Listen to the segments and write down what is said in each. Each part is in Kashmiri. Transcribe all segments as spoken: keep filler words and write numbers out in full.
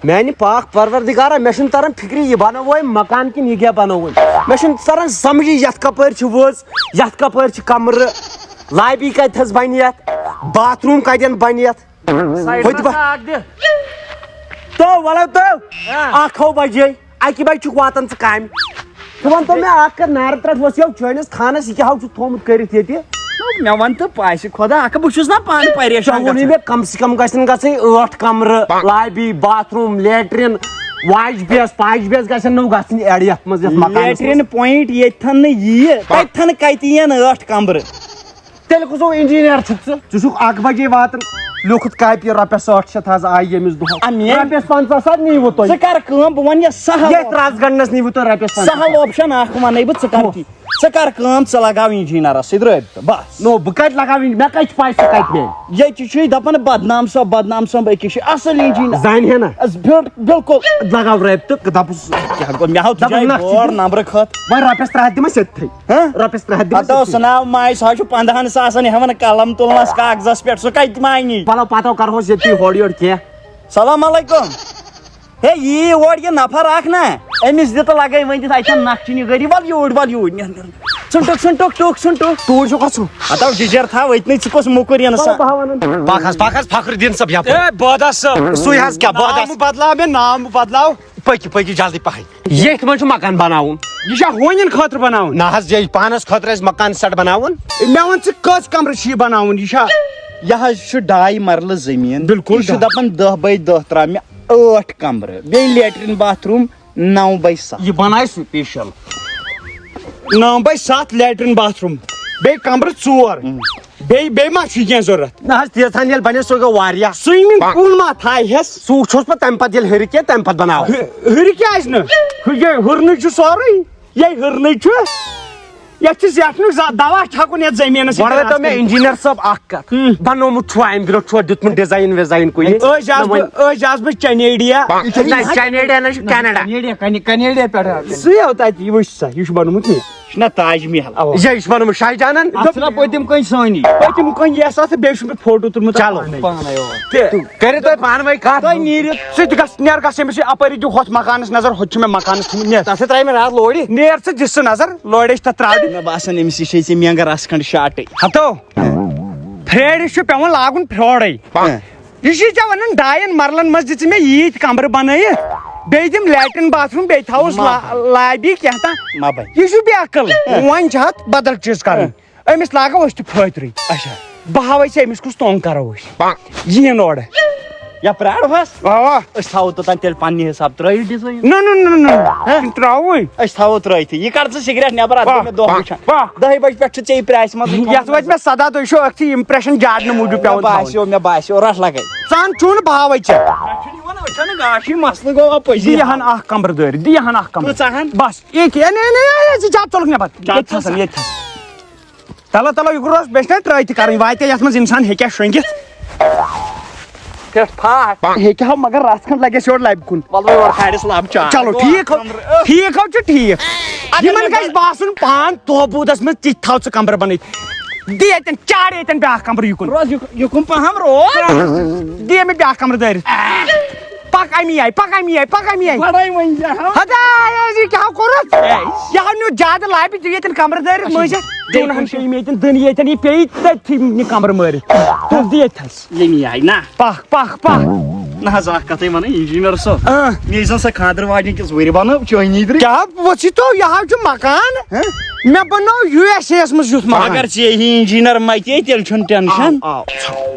میانہِ پاک پروردگارا، مےٚ چھُنہٕ تران فکرِ، یہِ بناوو أمۍ مکان کِنہٕ یہِ کیٛاہ بناوو أمۍ؟ مےٚ چھُنہٕ تران سمجھے، یتھ کپٲرۍ چھِ وٲژ، یتھ کپٲرۍ چھِ کمرٕ، لابی کتہِ تھس بنہِ یتھ، باتھ روم کتٮ۪ن بنہِ یتھ؟ سایڈس ہوٚتہِ با- منٛز اکھ دِ۔ تو ولو تو، ہاں۔ اکھ ہو بجے، اکہِ بجہِ چھُکھ واتان ژٕ کامہِ۔ ژٕ وَن تو مےٚ اکھ کتھ، نارٕ ترٛٹھ ؤسۍ یو چٲنِس خانس، یہِ کیٛاہ ہو چھُکھ تھومُت کٔرِتھ ییٚتہِ؟ مےٚ وَن تہٕ پاسہِ خۄدا، اکھ بہٕ چھُس نا پانہٕ پریشان ژےٚ ووٚنُے گژھان۔ مےٚ کم سے کم گژھن گژھٕنۍ ٲٹھ کمرٕ، lobby, bath room, latrine, wash بیس، پاش بیس گژھن نہٕ گژھٕنۍ ایڈ یتھ منٛز، یتھ مکانس منٛز۔ لیٹرین پوینٹ ییٚتھن نہٕ ییہِ، تتھن کتہِ یِن ٲٹھ کمرٕ؟ تیٚلہِ کُس ہیوٗ انجینئر چھُکھ ژٕ؟ ژٕ چھُکھ اکھ بجے واتان، لیوٗکھُتھ کاپی رۄپیس ٲٹھ شیٚتھ حظ آیہِ ییٚمِس دۄہس۔ آ، مین۔ رۄپیس پنژاہ ساس نیٖوٕ تۄہہِ۔ ژٕ کر کٲم، بہٕ ونہٕ یہِ سہل یتھ option۔ رس گنڈنس نیٖوٕ تۄہہِ رۄپیس پنژاہ سہل ساس۔ Option اکھ ونَے بہٕ، ژٕ کر ہُہ۔ کی، ژٕ کر کٲم، ژٕ لگاو انجینئرس سۭتۍ رٲبطہٕ، بس۔ نو، بہٕ کتہِ لگاو انج-، مےٚ کتہِ چھِ پاے سُہ کتہِ نیرِ؟ ییٚتہِ چھُے دپان بدنام صٲب، بدنام صٲب أکِس چھُ اصل انجینئر۔ زانہِ ہے نہ۔ بِل-، بِلکُل۔ لگاو رٲبطہٕ، دپُس۔ کیٛاہ گوٚو؟ مےٚ ہاو دپُس تُجے نقشہِ بور دِ۔ نمبرٕ خٲطرٕ۔ وۄنۍ رۄپیس ترٛےٚ ہتھ دِمے سیوٚدُے۔ ہہ؟ رۄپیس ترٛےٚ ہتھ دِمے ہتو سیوٚدُے۔ سُہ ناو ماے، سُہ حظ چھُ پنٛدہن ساسن ہٮ۪وان قلم تُلنس کاغذس پٮ۪ٹھ، سُہ کتہِ مانی؟ پلو پتو کرہوس ییٚتی ہورٕ یورٕ کینٛہہ۔ سلام علیکم۔ ہے، یی اورٕ یہِ نفر اکھ نا، أمِس دِ تہٕ لگے ؤنِتھ، اتہِ چھَنہٕ نقشہِ نِگٲری، ول یوٗرۍ، ول یوٗرۍ، نیر، نیر۔ ژھُن ٹُک، ژھُن ٹُک، ٹُک، ژھُن ٹُک۔ توٗرۍ چھُکھ گژھُن۔ ہتو جِجر تھاو أتنٕے، ژٕ کُس موٚکُر یِنہٕ سا۔ بہٕ ہاوان۔ پکھ حظ، پکھ حظ، فخر الدین صٲب یپٲرۍ۔ اے، بہٕ حظ چھُس۔ سُے حظ کیٛاہ، بہٕ حظ ناو چھُس۔ مہٕ بدلاو مےٚ، ناو مہٕ بدلاو۔ پٔکِو، پٔکِو جلدی پہن۔ ییٚتھۍ منٛز چھُ مکان بناوُن۔ یہِ چھا ہونٮ۪ن خٲطرٕ بناوُن؟ نہ حظ، یہِ پانس خٲطرٕ آسہِ مکان set بناوُن۔ مےٚ وَن ژٕ کٔژ کمرٕ چھِ یہِ بناوُن؟ یہِ چھا یہِ حظ چھُ ڈاے مرلہٕ زٔمیٖن۔ بِلکُل یہِ چھُ ڈاے۔ دَپان دَہ by دَہ ترٛاو مےٚ ٲٹھ کمرٕ، بیٚیہِ latrine bathroom نَو by ستھ۔ یہِ بنایہِ special۔ نَو by ستھ latrine bathroom، بیٚیہِ کمرٕ ژور۔ بیٚیہِ، بیٚیہِ ما چھُ کینٛہہ ضروٗرت؟ نہ حظ، تیٖژ ہن ییٚلہِ بنہِ، سُہ گوٚو واریاہ۔ Swimming pool ما تھایہِ ہس؟ سُہ وٕچھوس پتہٕ تمہِ پتہٕ، ییٚلہِ ہیٚرِ کینٛہہ، تمہِ پتہٕ بناوو۔ ہُہ-، ہُرِ کیٛازِ نہٕ؟ ہُہ یہِ ہُرنٕے چھُ سورُے۔ یہِ ہُرنٕے چھُ۔ یتھ چھُ زیٹھنُک زا-، دوا چھکُن یتھ زٔمیٖنس، یہِ گۄڈٕ چھُ ؤنۍ تو مےٚ، رژھ کھنٛڈ۔ Engineer صٲب، اکھ کتھ۔ ہُم۔ بنومُت چھُوا امہِ برونٛٹھ، چھُوا دیُتمُت design ویزاین کُنہِ؟ أسۍ آسہٕ نہ بہٕ، وۄنۍ۔ أسۍ آسہٕ بہٕ چنیڈیا۔ یہِ چھُ نہ، نہ، چنیڈیا نہ چھُ، کینیڈا۔ چنیڈیا، کنہِ-، کنیڈیا پٮ۪ٹھ آو۔ سُے آو تتہِ، یہِ وٕچھ سا، یہِ چھُ بنومُت مےٚ۔ یہِ چھُنہ تاج محل؟ اوا۔ یہِ چھُ بنومُت شاہ جانن۔ اتھ چھُنہ پٔتِم کٔنۍ سٲنی۔ پٔتِم کٔنۍ یس اتھ، بیٚیہِ چھُ مےٚ فوٹو تُلمُت چلو۔ پانے۔ پانے، اوا۔ تہٕ کٔرِو تُہۍ پانہٕ ؤنۍ کتھ۔ تُہۍ نیٖرِو۔ سُہ تہِ گژھِ، نیر گژھ أمِس یہِ اپٲری دِ ہۄتھ مکانس نظر، ہۄتہِ چھُ مےٚ مکانس تھوٚمُت نیر۔ تتھ ترایہِ مےٚ راتھ لورِ۔ نیر ژٕ دِ سُہ نظر، لورِ چھِ تتھ ترٛاوٕنۍ۔ مےٚ باسان أمِس یہِ چھِ أسۍ یہِ مینٛگہٕ رژھ کھنٛڈ شاٹٕے۔ ہتو۔ پھرٛیرِس چھُ پٮ۪وان لاگُن پھرٛوڑے۔ ہہ۔ یہِ چھُے ژےٚ ونان، ڈاین مرلن منٛز دِژٕ مےٚ ییٖتۍ کمرٕ بنٲیِتھ، بیٚیہِ دِم لیٹرین باتھ روٗم، بیٚیہِ تھاوُس ما لا-، بنہِ۔ لابی کینٛہہ تام۔ ما بنہِ۔ یہِ چھُ بے عقل۔ ہہ۔ وۄنۍ چھِ اتھ بدل چیٖز کرٕنۍ۔ ہہ۔ أمِس لاگو أسۍ تہِ پھٲترٕے۔ اچھا۔ بہٕ ہاوے ژےٚ أمِس کُس توٚنگ کرو أسۍ۔ پا۔ یِیِن اورٕ۔ یا پرٛارہوس۔ اوا۔ أسۍ تھاوو توٚتام تیٚلہِ پننہِ حساب ترٲیِتھ design۔ نہ، نہ، نہ، نہ، نہ۔ ہہ؟ تِم ترٛاوٕے۔ أسۍ تھاوو ترٲیتھٕے۔ یہِ کر ژٕ سگریٹ نٮ۪بر، اتھ گوٚو واہ، مےٚ دۄہ واہ، وٕچھان۔ واہ۔ دَہہِ بجہِ پٮ۪ٹھ چھُ ژےٚ یہِ پرٛیسہِ منٛزٕے تھوٚمُت۔ یتھ وٲتۍ مےٚ سداہ دۄہہِ، چھُ أکھتٕے impression جاڈنہٕ موٗجوٗب مےٚ پٮ۪وان تھاوُن۔ باسیو، مےٚ باسیو، رٹھ لگے۔ ژٕ ہن چون بہاوے ژےٚ۔ اَسہِ چھُنہٕ یِوان أچھن گاشی، مسلہٕ گوٚو اپٲزی۔ دِ ہن اکھ کمرٕ دٲرِتھ، دِ ہن اکھ کمرٕ۔ کۭژاہ ہن؟ بس، یہِ کیٛاہ؟ نہ، نہ، نہ، نہ، ژٕ زیادٕ ژَلُکھ نٮ۪بر۔ کیٛاہ ییٚتہِ چھِ آسان، ییٚتہِ چھِ آسان۔ تَلو، تَلو، یہِ گوٚو روز، بیٚیہِ چھِنہ ٹرٛاے تہِ کَرٕنۍ، واتہِ یَتھ منٛز اِنسان ہیٚکہِ ہا شۄنٛگِتھ۔ پٮ۪ٹھ پھاکھ۔ ہیٚکہِ ہا، مگر رَژھ کھنٛڈ لَگٮ۪س یورٕ لَبہِ کُن۔ وَلہٕ وۄنۍ یورٕ کھالٮ۪س لَب چاے۔ چلو، ٹھیٖک، ٹھیٖک ہو چھُ ٹھیٖک۔ اگر یِمَن مےٚ گژھِ باسُن پان توبوٗدَس منٛز تِتھۍ تھاو ژٕ کَمرٕ بَنٲیِتھ۔ دِ ییٚتٮ۪ن، چاڑ ییٚتٮ۪ن بیٛاکھ کَمرٕ یُکُن۔ روز یُک-، یُکُن پَہَم روز۔ دِ مےٚ بیٛاکھ کَمرٕ دٲرِتھ۔ پَک اَمی آیہِ، پَک اَمی آیہِ، پَک اَمی آیہِ۔ گۄڈَے وۄنۍ یہِ ہاو۔ ہَتاے، یہِ کیٛاہ کوٚرُتھ؟ یہِ ہاو نیوٗ زیادٕ لَبہِ، دِ ییٚتٮ۪ن کَمرٕ دٲرِتھ مٔنٛزۍ۔ اچھا، دِ ییٚتٮ۪ن چھُ ییٚمۍ ییٚتٮ۪ن دٕنۍ ییٚتٮ۪ن یہِ پیٚیہِ تٔتھی نہِ کَمرٕ مٲرِتھ۔ تُل دِ ییٚتہِ تھَس۔ ییٚمی آیہِ نا۔ پَکھ، پَکھ، پَکھ۔ نہ حظ، اَکھ کَتھٕے وَنٕے، engineer صٲب۔ اۭں۔ مےٚ یُس زَن سۄ خانٛدرٕ واجٮ۪ن کِس وٕرِ بَنٲو چٲنی درٕے۔ کیٛاہ وٕچھی تو، یہِ حظ چھُ مکان۔ ہہ؟ مےٚ بَنوو یوٗ ایس اے یَس منٛز یُتھ مکان۔ اگر ژےٚ یی engineer مَتہِ، تیٚلہِ چھُنہٕ tension۔ آو، آو۔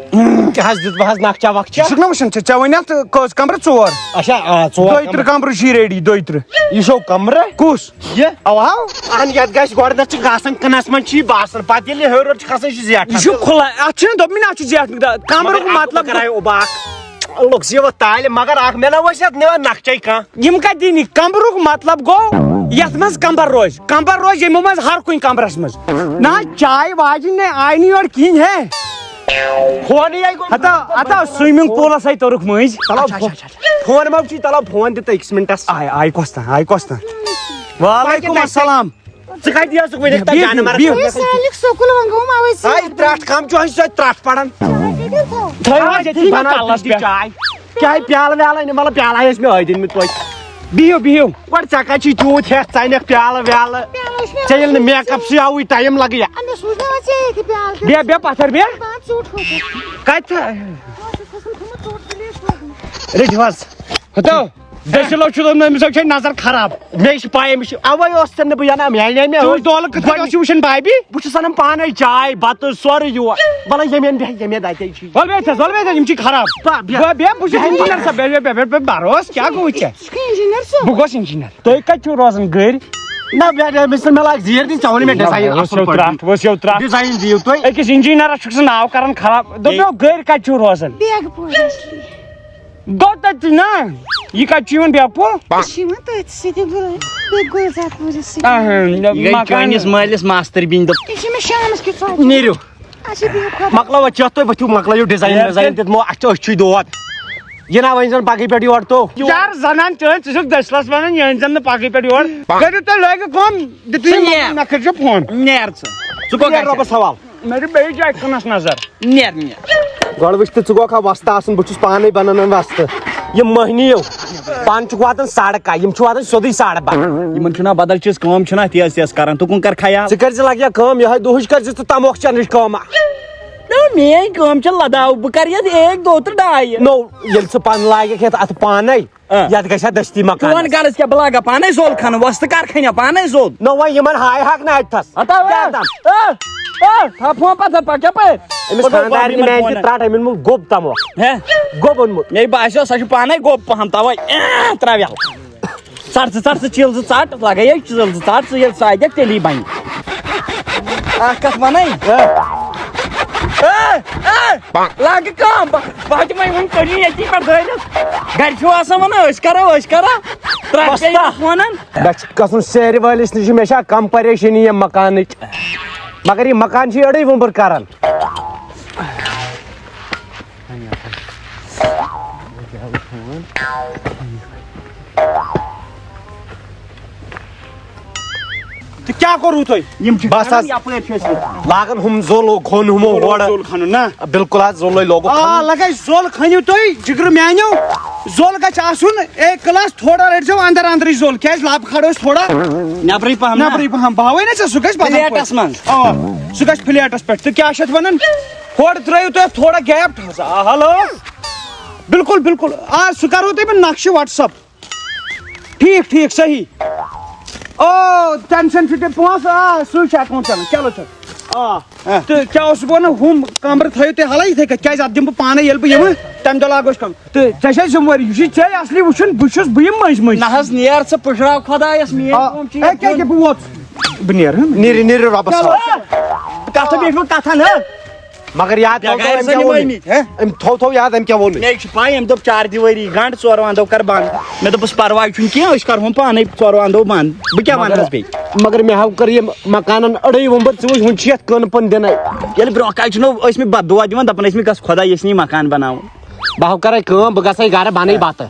کیٛاہ حظ دیُت بہٕ حظ نقشہ وقشہ؟ ژٕ چھُکھ نہ وٕچھان، ژےٚ، ژےٚ وَنیٛاتھ کٔژ کمرٕ؟ ژور۔ اچھا، آ، ژور دۄیہِ ترٕٛہ کمرٕ۔ کمرٕ چھِ ready، دۄیہِ ترٕٛہ۔ یہِ چھو کمرٕ؟ کُس؟ یہِ؟ اوا۔ اہن، یتھ گژھِ گۄڈٕنیتھ چھِ گاسن کنس منٛز چھِ یہِ باسان، پتہٕ ییٚلہِ یہِ ہیوٚر ہیوٚر چھِ کھسان، یہِ چھِ زیٹھان۔ یہِ چھُ کھُلان، اتھ چھُنہٕ دوٚپمُت، اتھ چھُ زیٹھنُک دَ-، کمرُک مگر اتھ مطلب۔ کرایہِ اُباکھ۔ لوٚگ زِ یوت تالہِ، مگر اکھ مےٚ نہ اوس یتھ نِوان نقشے کانٛہہ۔ یِم کتہِ دِنۍ؟ کمرُک مطلب گوٚو یتھ منٛز کمبر روزِ، کمبر روزِ یِمو منٛز ہر کُنہِ کمرس منٛز۔ نہ حظ، چاے واجِنۍ نے آیہِ نہٕ یورٕ کِہینۍ ہے۔ فونٕے آیہِ گوٚو۔ ہتا، ہتا، swimming poolس آیہِ توٚرُکھ مٔنٛزۍ۔ چلو، اچھا، اچھا، اچھا، اچھا۔ فون ما وٕچھی، چلو، فون دِ تہٕ أکِس منٹس۔ آے، آے کۄس تام، آے کۄس تام۔ وعلیکم السلام۔ ژٕ کتہِ ٲسٕکھ وٕنیُک تام بِہِو، جانہٕ مرگ بِہِو۔ کرنَس؟ ہے، سالِک سکوٗل وۄنۍ گوٚو ما وٕنۍ آے، ترٛٹھ کم چھُ، أسۍ چھِ ترٛٹھ پران۔ تھٲیِو حظ ییٚتہِ بناو کلس تِم تہِ پٮ۪ٹھ۔ چاے۔ چاہے پیالہٕ ویالہٕ أنِو، مطلب، پیالہٕ ہاے ٲسۍ مےٚ ٲدۍ أنۍمٕتۍ توتہِ۔ بِہِو، بِہِو۔ گۄڈٕ ژےٚ کَتہِ چھُے تیوٗت ہٮ۪س، ژٕ اَنَکھ پیالہٕ ویالہٕ؟ پیالہٕ ٲسۍ مےٚ ژےٚ ییٚلہِ نہٕ أتھۍ makeup سۭتۍ۔ سٕے آوُے time لَگہٕ یا۔ مےٚ سوٗز نہٕ وۄنۍ ژےٚ ییٚتہِ پیالہٕ تہِ۔ بیٚہہ، بیٚہہ پَتھَر، بیٚہہ۔ مان ژوٚٹ ہوٚتَتھ۔ کَتہِ تھا-، مان ژٕ چھَکھ نہٕ تھوٚمُت ژوٚٹ، please ہوٚتَتھ۔ رٔٹِو حظ۔ ہَتو، دٔسِلو چھُ دوٚپمُت، أمِس چھےٚ نظر خراب۔ مےٚ چھِ پَے أمِس چھِ، اَوَے اوس ژےٚ نہٕ بہٕ یَنہٕ، مےٚ اَنے مےٚ ژٕ وٕچھ ڈولہٕ کِتھ پٲٹھۍ اوس یہِ وٕچھان بھابی؟ بہٕ چھُس اَنان پانَے چاے، بَتہٕ، سورُے یور۔ وَلہٕ ییٚمٮ۪ن بیٚہہ، ییٚمٮ۪ن اَتے چھُ۔ وَلہٕ بیٚہہ تھَس، وَلہٕ بیٚہہ تھَس، یِم چھِ خراب۔ بہٕ بیٚہہ۔ بہٕ بیٚہہ، بہٕ چھُس engineer صٲب، بیٚہہ، بیٚہہ، بیٚہہ، بیٚہہ، بَروس، کیٛاہ گوٚو ژےٚ؟ ژٕ چھُکھ engineer صٲب؟ بہٕ گوٚژھ engineer۔ تُہۍ کَتہِ چھِو روزان گٔرۍ؟ نہ، مےٚ، مےٚ، مےٚ چھِنہٕ مےٚ لَگ زیٖر دِنۍ، ژےٚ ووٚنُے مےٚ design اَصٕل پٲٹھۍ۔ وٕچھِو ترٛٹھ، وٕچھِو ترٛٹھ۔ Design دِیِو تُہۍ۔ أکِس engineerس چھُکھ ژٕ ناو کَران خراب۔ دوٚپمو، گٔرۍ کَتہِ چھِو روزان؟ بیگہٕ پورِ اَصلی۔ گوٚو تَتہِ نا؟ یہِ کَتہِ چھُ یِوان بیپو؟ یہِ چھُ یِوان تٔتھۍ سۭتۍ، یہِ گوٚو، بیٚیہِ گُلزار پوٗرِس سۭتۍ۔ اہن، یہِ گٔے مکان۔ چٲنِس مٲلِس ماستٕر بیٚنہِ دوٚپ۔ یہِ چھِ مےٚ شامَس کیُتھ ژاجہِ۔ نیٖرِو۔ اچھا، بِہِو خۄدایَس۔ مۄکلاو وۄنۍ چٮ۪تھ تُہۍ، ؤتھِو، مۄکلٲیِو design نیرٕ وِزاین تیٚلہِ۔ دِتھ مو، اَسہِ چھُ، أسۍ چھُے دود۔ یہِ نا وۄنۍ زَن پَگہٕے پٮ۪ٹھ یور تو۔ یار زَنان چٲنۍ، ژٕ چھُکھ دٔسلَس وَنان، یہِ أنۍ زَن نہٕ پَگہٕے پٮ۪ٹھ یور۔ کٔرِو تُہۍ لٲگِو کٲم، دِتُے ژٕ نیر۔ مےٚ کٔرۍزیو فون۔ نیر ژٕ۔ ژٕ کوٚت نیر گژھکھ؟ رۄبَس حوال۔ مےٚ چھِ بیٚیہِ جایہِ کٕنَس نظر۔ نیر، نیر۔ گۄڈٕ وٕچھ تہٕ ژٕ گوکھا وۄستہٕ آسُن، بہٕ چھُس پانَے بَنان وۄستہٕ۔ یِم مٔہنی یو، پانہٕ چھُکھ واتان ساڑٕ کاہ، یِم چھِ واتان سیوٚدُے ساڑٕ باہ۔ یِمَن چھُنہ بدل چیٖز کٲم چھُنہ تیز تیز کران، تُکُن کر خیال۔ ژٕ کٔرۍ زِ لگیا کٲم، یِہوٚے دُہٕچ کٔرۍ زِ ژٕ تموکھ چٮ۪نٕچ کٲم۔ نہ، میٲنۍ کٲم چھِ لداو، بہٕ کر یتھ ایک دو تہٕ ڈاے۔ نو، ییٚلہِ ژٕ پانہٕ لاگکھ یتھ اتھٕ پانے، آ۔ یتھ گژھِ ہا دٔستی مکانس۔ چون غرض کیٛاہ؟ بہٕ لاگا پانے زول کھنُن، وۄستہٕ کر کھنیا پانے زول؟ نو وۄنۍ یِمن ہاے ہاکھ نہ اتہِ تھس۔ ہتا کیٛاہ وۄنۍ۔ دم؟ آ، آ، تھاو فون پتھر پکھ کپٲرۍ؟ أمِس بہٕ گوٚو خانٛدارنہِ یِمن میانہِ تہِ فونن۔ ترٛٹھ، أمۍ اوٚنمُت گوٚب تموکھ۔ ہے؟ گوٚب اوٚنمُت۔ مے باسیو سۄ چھِ پانے گوٚب پہم، توے، آ، ترٛاو یَلہٕ۔ ژٹ ژٕ، ژٹ ژٕ، چِل زٕ ژٹ، لگے یے چِل زٕ ژٹ، ژٕ ییٚلہِ سۄ دِکھ تیٚلی بنہِ۔ اکھ کتھ ونے؟ آ۔ آ، آ، لاگہٕ کٲم، بہٕ، بہٕ ہا دِمے وُنہِ کٔڑِتھ ییٚتی پٮ۪ٹھ دٲرِتھ۔ گرِ چھِو آسان ونان، أسۍ کرو، أسۍ کرو۔ ترٛٹھ وۄستا۔ کٔرِتھ ونان۔ مےٚ چھِ گژھُن سیرِ وٲلِس نِش، مےٚ چھا کم پریشٲنی ییٚمہِ مکانٕچ؟ مگر یہِ مکان چھُ یہِ أڑٕے وُمبُر کران۔ تہٕ کیٛاہ کوٚروٕ تۄہہِ؟ یِم چھِ بس کران حظ۔ یپٲرۍ چھِ أسۍ ییٚتہِ۔ لاگان ہُم زوٚل کھوٚن ہُمو زوٚل ہورٕ۔ زوٚل کھنُن نا؟ بِلکُل حظ، زوٚلٕے لوگُکھ آ، کھنُن۔ لگے زوٚل کھٔنِو تُہۍ، جِگرٕ میٛانیو۔ زوٚل گژھِ آسُن اے کلاس، تھوڑا رٔٹۍزیو اندر اندرٕے زوٚل، کیٛازِ لب کھارو أسۍ تھوڑا نٮ۪برٕے پہم نا؟ نٮ۪برٕے پہم۔ بہٕ ہاوے نا ژےٚ، سُہ گژھِ بدل پلیٹس پٲٹھۍ۔ منٛز۔ آ، سُہ گژھِ پلیٹس پٮ۪ٹھ۔ تہٕ کیٛاہ چھِ اتھ ونان؟ ہورٕ ترٛٲیِو تُہۍ اتھ تھوڑا gap۔ آ، ہلو۔ بِلکُل، بِلکُل۔ آ، سُہ کرو تۄہہِ بہٕ نقشہٕ WhatsApp۔ ٹھیٖک، ٹھیٖک، صحیح۔ او، tension چھُ تیٚلہِ پونٛسہٕ، آ، سُے چھُ account چلان۔ چلو، چلو۔ آ۔ ہہ۔ تہٕ کیٛاہ اوسُس بہٕ وَنان، ہُم کَمرٕ تھٲیِو تُہۍ حَلٕے یِتھَے کٔنۍ، کیٛازِ اَتھ دِمہٕ بہٕ پانَے، ییٚلہِ بہٕ یِمہٕ، تَمہِ دۄہ لاگو أسۍ کَم۔ تہٕ ژےٚ چھےٚ ذِمہٕ وٲری، یہِ چھُے ژےٚ اَصلی وٕچھُن، بہٕ چھُس، بہٕ یِمہٕ مٔنٛزۍ مٔنٛزۍ۔ نہ حظ، نیر ژٕ، پُشراو خۄدایَس، میٛٲنۍ آ، کٲم چھِ ہے، ییٚتہِ کیٛاہ، دیُن۔ کیٛاہ، بہٕ ووتُس۔ بہٕ نیرٕ، ہہ؟ نیٖرِو، نیٖرِو رۄبَس حوالہٕ۔ کَتھ بیٖٹھ وۄنۍ کَتھَن، ہہ؟ مگر یاد تھاو، بٮ۪گارِ أمۍ زَن کیٛاہ یِم ووٚن؟ ٲمِتۍ، ہہ؟ أمۍ تھاو، تھاو یاد، أمۍ کیٛاہ ووٚن؟ مےٚ چھِ پَے، أمۍ دوٚپ چار دیوٲری گنٛڈ، ژورو اَندو کَر بنٛد۔ مےٚ دوٚپُس، پَرواے چھُنہٕ کینٛہہ، أسۍ کَرہون پانَے ژورو اَندو بنٛد۔ بہٕ کیٛاہ وَنہٕ حظ بیٚیہِ؟ مگر مےٚ ہاو کٔر یِم مکانَن أڑٕے وۄمبٕر، ژٕ وٕچھ، ہُنٛد چھِ یَتھ کٕن پٕن دِنَے۔ ییٚلہِ برٛونٛہہ کالہِ چھُنو ٲسۍ مٕتۍ بَد دُعا دِوان، دَپان ٲسۍ مٕتۍ، گژھ خۄداے یَژھِ نہٕ یہِ مکان بَناوُن۔ بہٕ ہاو کَرَے کٲم، بہٕ گژھَے گَرٕ، بَنَے بَتہٕ۔